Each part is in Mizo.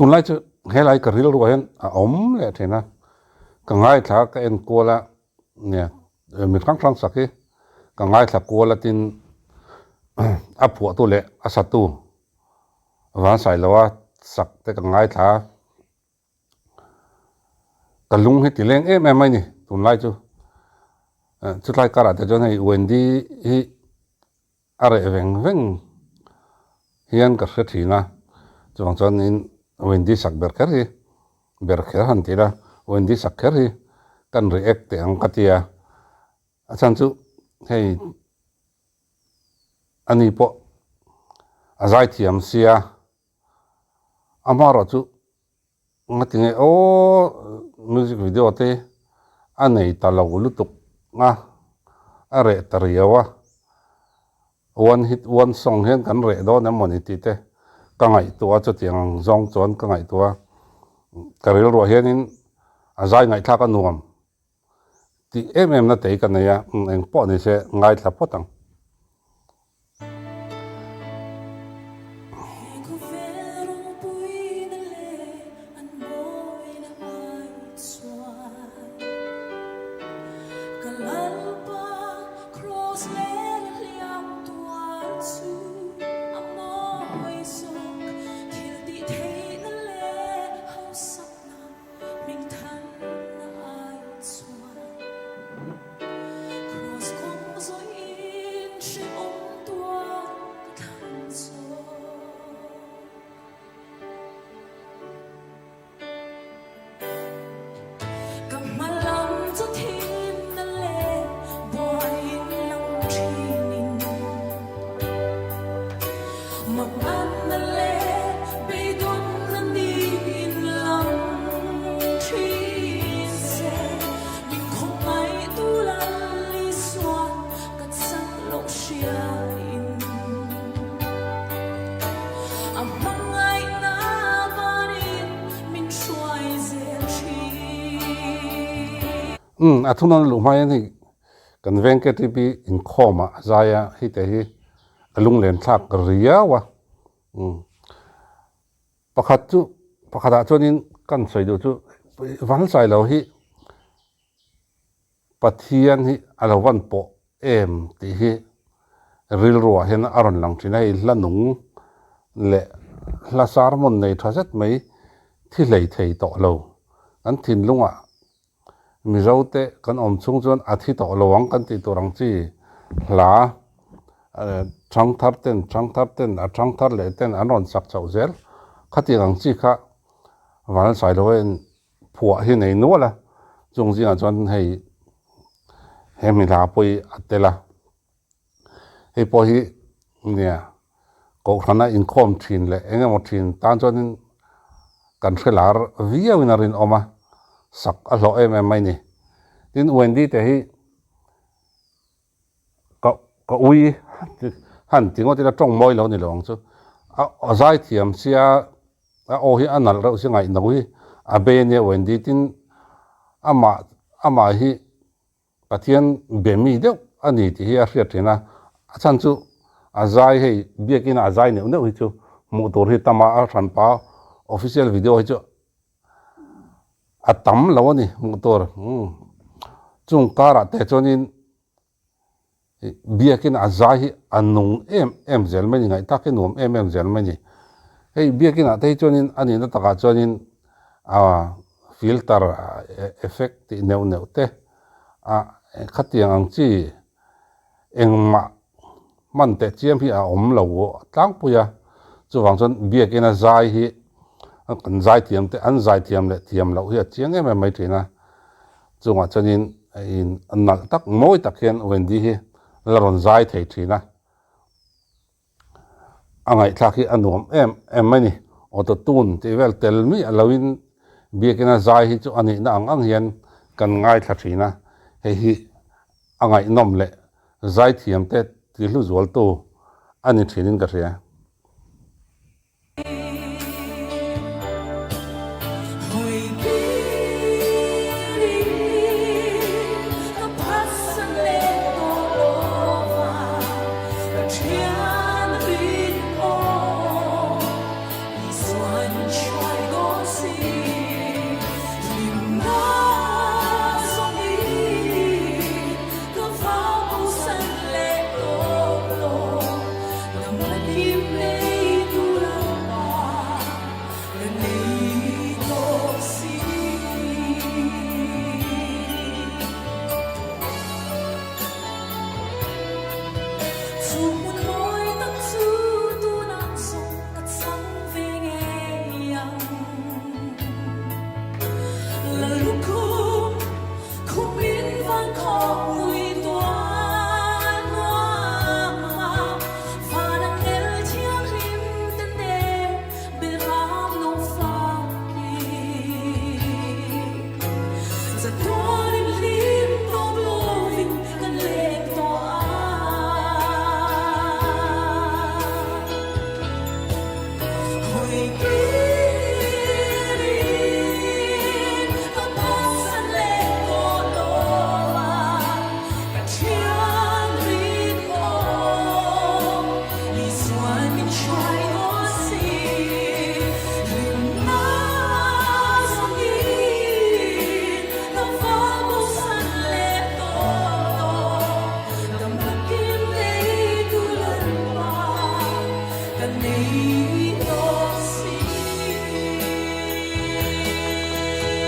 Tunlai chu helai ka rilruah hian a awm leh thin a, ka ngaithla ka en kual a, nia mi hrang hrang sak hi ka ngaithla kual a tin a phuahtu leh a satu Vansailova sak te ka ngaithla a, ka lung hi ti leng em em mai ni tunlai chu. Chutlai karah te chuan hei Wendy hi A reh veng veng hian ka hre thin a, chuvang chuanin Wendy sak ber kher hi, ber kher han ti ila, Wendy sak kher hi kan react teh ang ka ti a, a chhan chu hei ani pawh a zaithiam sia, amaherawhchu Ngatinge aw music video te a nei ta lo lutuk a, a reh ta riau a, one hit one song hian kan reh dawn em mawni tih te ka ngaihtuah a, chutiang ang zawng chuan ka ngaihtuah a, ka rilruah hianin a zai ngaihthlak a nuam tih em em na tei ka nei a, engpawh ni se ngaithla phawt ang. Umm a thunawn luh hma hian hei kan veng KTP inkhawm ah a zai a hei te hi a lunglen thlak riau a umm pakhat chu pakhat ah chuanin kan sawi duh chu Vansailo hi Pathian hi a lo van pawh em tih hi rilruah hian a rawn lang thin a, hei hla nung leh hla sermon nei tha zet mai thi hlei thei tawh lo. Kan thinlungah Mizote kan awm chhung chuan a thi tawh lo ang kan tih tur ang chi hla thangthar ten thangthar ten a thangthar leh ten an rawn sak chhoh zel khatiang ang chi kha Vanlalsailoa in phuah hi nei nual a, chung zingah chuan hei he hmi hla pawh hi a tel a, hei pawh hi nia kohhrana inkhawm thin leh eng emaw thin tan chuanin kan hre lar viauin a rinawm a, sak a hlawh em em mai ni. Tin Wendy te hi ka ka ui han ti ngawt ila tawng mawi lo ni lo ang chu a zaithiam sia a aw hi a nalh reuh sia ngaihno hi a bei ania Wendy tin amah amah hi Pathian be mi deuh a ni tih hi a hriat thin a a chhan chu a zai hei biakin a zai neuh neuh hi chu hmuh tur hi tam a a hranpa official video hi chu A tam lo a ni hmuh tur. Chung karah te chuanin biakin a zai hi a nung em em zel mai a ni, ngaihtak hi nuam em em zel mai a ni. Hei biakinah te hi chuanin a nihna takah chuanin filter effect tih neuh neuh te a khatiang ang chi engmah hman teh chiam hi a awm lo tlangpui a, chuvang chuan biakin a zai hi kan zai thiam te an zai thiam leh thiam loh hi a chiang em em mai thin a, chungah chuanin nalh tak mawi tak hian Wendy hi la rawn zai thei thin a, a ngaihthlak hi a nuam em em mai ni, auto tune tih vel tel miah loin biakin a zai hi chu a nihna ang ang hian kan ngaithla thin a, hei hi a ngaihnawm leh Zaithiamte tihlu zualtu a ni thinin ka hria.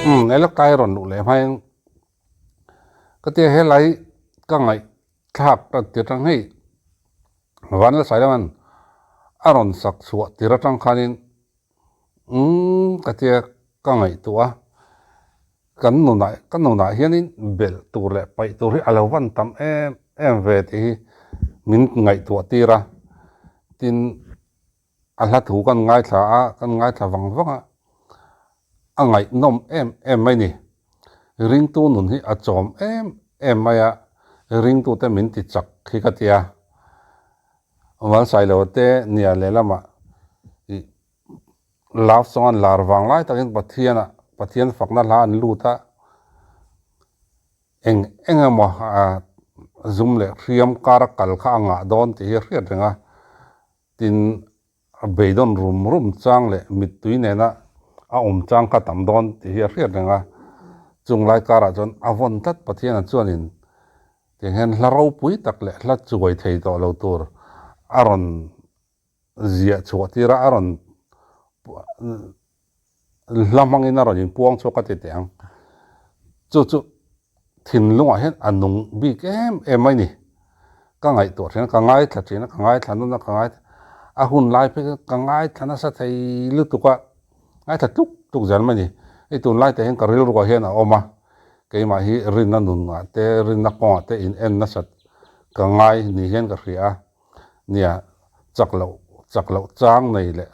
Umm Elkai rawn luh leh hmain ka tia helai ka ngaihthlak tan tir atang hei Vanlalsailaman a rawn sak chhuah tir atang khanin umm ka tia ka ngaihtuah a. Kan nunah ka nunah hianin belh tur leh paih tur hi a lo van tam em em ve tih hi min ngaihtuah tir a. Tin, a hla thu kan ngaithla a, kan ngaithla vang vang a, a ngaihnawm em em mai ni. Ringtu nun hi a chawm em em mai a, ringtute min ti chak hi ka ti a. Valsailo te nia lehlamah ih Love song an lar vang lai takin Pathianah Pathian fakna hla an lut a, eng eng emaw zum leh hriam kara kal kha a ngah dawn tih hi a hriat reng a, tin beidawn rum rum chang leh mittui nena a awm chang kha tam dawn tih hi a hriat reng a, chung lai karah chuan a vawn tlat Pathianah chuanin tiang hian hla ropui tak leh hla chuai thei tawh lo tur a rawn ziah chhuah tir a, a rawn hla hmangin a rawn inpuang chhuak a ti teh ang. Chu chu thinlungah hian a nung bik em em mai ni. Ka ngaihtuah thin a, ka ngaithla thin a, ka ngaithla nawn a, ka ngaithla a hun lai phei chuan ka ngaithla nasa thei lutuk a, ngaithla tluk tluk zel mai ni. Hei tunlai te hian ka rilruah hian a awm a, keimah hi rinna nunah te rinna kawngah te in en nasat ka ngai ni hian ka hria a. Nia, chak loh chak loh chang nei leh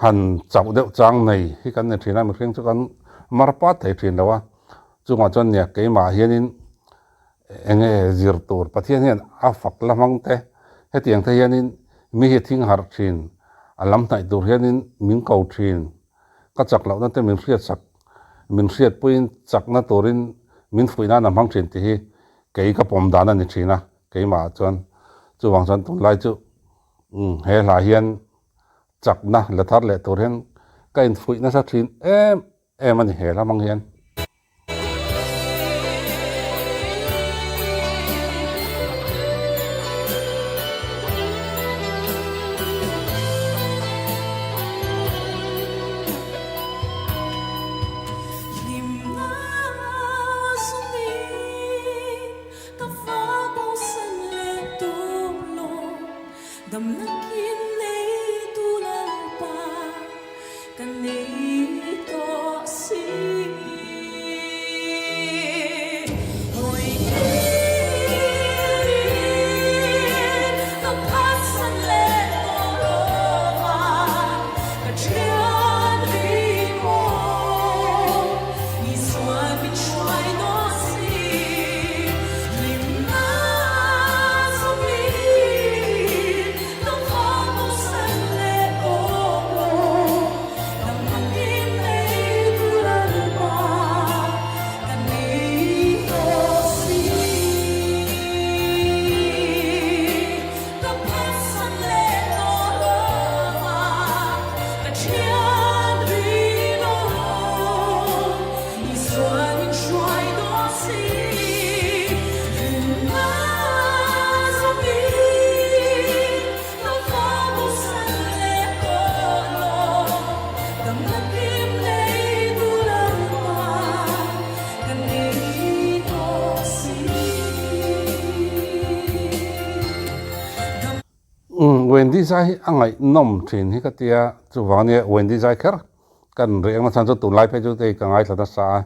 han chauh deuh chang nei hi kan ni thin a, mihring chu kan mar pat thei thin lo a, chungah chuan nia keimah hianin eng nge zir tur Pathian hian a fak la hmang te, hetiang te hianin mi hi thing harh thin, a lam hnaih tur hianin min ko thin, ka chak lohna te min hriatsak min hriatpuiin chakna turin min fuih nan a hmang thin tih hi kei ka pawm dan a ni thin a, keimah chuan chuvang chuan tunlai chu he hla hian chakna la thar leh tur hian ka infuih nasa thin em em a ni he hla hmang hian. Ka fa bo sen leh tur lo, damna kim nei tu Lalpa ka nei tawh si. Hawi kirin ka phatsan leh tawh lo va, ka thian rinawm Isuan min hruai dawn si. Hlimna zawmin ka fa bosan leh tawh lo, damna kim nei tu Lalpa ka nei tawh si. Ka phatsan leh tawh lo va, ka thian rinawm Isuan min hruai dawn si. Hlimna zawmin ka fa bosan leh tawh lo, damna kim nei tu Lalpa ka nei tawh si. Wendy zai hi a ngaihnawm thin hi ka tia, chuvang ania Wendy zai kher kan rih ang nachhan chu tunlai phei chu hei ka ngaithla nasa a,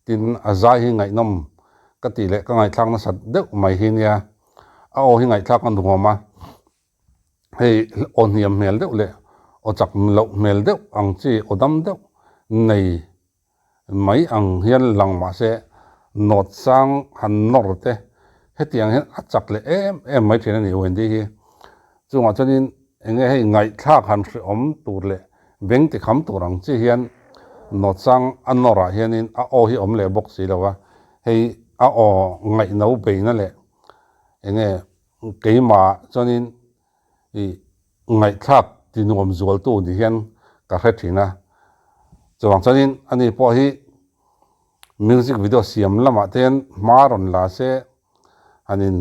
tin a zai hi ngaihnawm ka tih leh ka ngaihthlak nasat deuh mai hi nia, a aw hi ngaihthlak a nuam a, hei aw hniam hmel deuh leh aw chak loh hmel deuh ang chi aw dam deuh nei mai ang hian lang mahse nawt sang han nawr te hetiang hian a chak leh em em mai thin a ni Wendy hi. Chungah chuanin eng nge hei ngaihthlak han hrehawm tur leh beng ti kham tur ang chi hian nawt sang a nawrah hianin a aw hi awm leh bawk si lo a, hei a aw ngaihno beina leh eng nge keimah chuanin ih ngaihthlak ti nuam zualtu ni hian ka hre thin a. Chuvang chuanin ani pawh hi music video siam lamah te hian hma rawn la se han in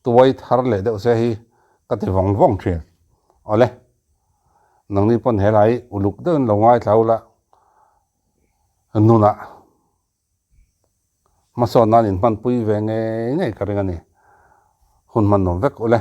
tuai thar leh deuh se hi ka ti vawng vawng thin. Awle, nangni pawn helai uluk deuhin lo ngaithla ula. Nunah hmasawn nan inhmanpui ve ngei ngei ka ring a ni. Hun hman nuam vek ule.